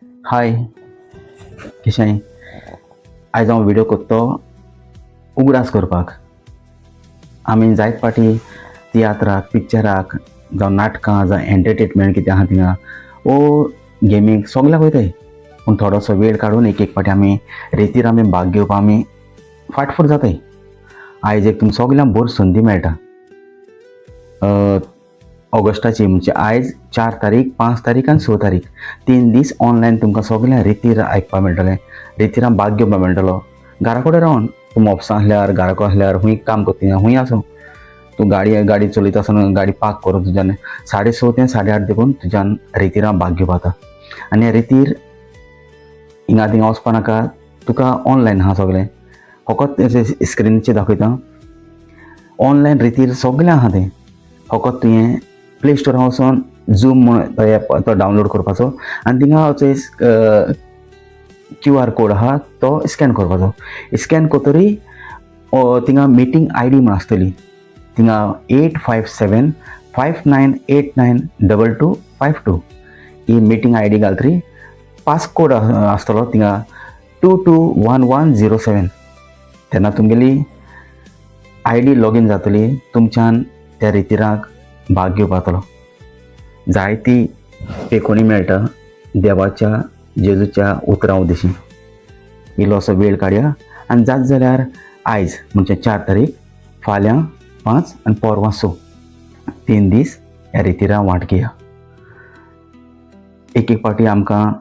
हाय, कशें? आयज हांव व्हिडियो करता तो उगडास करपाक. आमी जायत फावटी तियात्राक, पिक्चराक, जावं नाटकां, जावं एंटरटेनमेंट कितें आहा थिंगा वो गेमीक सगल्याक वयताय. पूण थोडोसो वेळ काडून एक एक फावटी आमी रेतीर आमी भाग घेवपाक आमी फाटफूट जाताय. आयज एक तुमकां सगल्यांक बरी संदी मेळटा. ऑगस्टाची, म्हणजे आयज 4 तारीख, 5 तारीख आनी 6 तारीख, 3 दीस ऑनलायन तुमकां सगळ्यांक रेतीर आयकपाक मेळटलें, रेतिरां भाग घेवपाक मेळटलो. घरा कडेन रावन तूं म्हापसा आसल्यार, घरा कडेन आसल्यार, खूंय काम करता, खूंय आसूं तूं, गाडी गाडी चलयता आसतना गाडी पार्क करून तुज्यान 6:30 ते 8:30 देखून तुज्यान रेतिरां भाग घेवपाक जाता. आनी ह्या रेतीर हिंगा थिंगा वचपा नाका, तुका ऑनलायन आहा सगळें. फकत स्क्रिनीचेर दाखयता, ऑनलायन रेतीर सगळें आहा तें. फकत तुवें प्ले स्टोरार वचोन झूम म्हूण तो एप तो डावनलोड करपाचो आनी थिंगा चोय क्यू आर कोड आहा तो स्कॅन करपाचो. स्कॅन करतरी थिंगा मिटींग I D म्हण आसतली. थिंगा 857 5989 2252 ही मिटींग I D घालतरी पास कोड आसतलो थिंगा 221107. तेन्ना तुमगेली I D login जातली, तुमच्यान त्या रितिराक भाग घेवपाक जातलो. जायती पेकोणी मेळटा देवाच्या जेजूच्या उतरां उदेशी. इल्लोसो वेळ काडया आनी जात जाल्यार आयज म्हणजे 4 तारीख, फाल्यां 5 आनी पोरवां 6, 3 दीस ह्या रितिरां वांट घेया. एक एक फावटी आमकां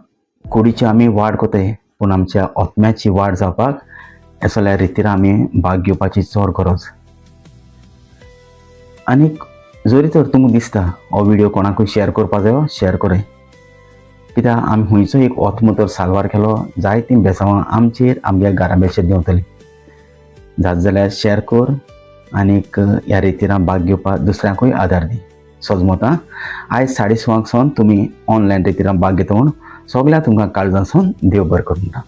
कुडीची आमी वाड कोताय, पूण आमच्या आत्म्याची वाड जावपाक असल्या रितिरां आमी भाग घेवपाची चड गरज. आनीक जरी तर तुमकां दिसता हो व्हिडियो कोणाकूय शेअर करपा जायो, शेअर कराय. कित्याक आमी खंयचो एक आत्मो तर साल्वार केलो, जायतीं बेसांवां आमचेर आमच्या घराब्याचेर देंवतलीं. जात जाल्यार शेअर कर आनीक ह्या रितिरां भाग घेवपाक दुसऱ्यांकूय आदार दी. सजमता आयज 6:30 सावन तुमी ऑनलायन रितिरां भाग घेता म्हूण सगळ्या तुमकां काळजां सावन देव बरें करूं म्हणटा.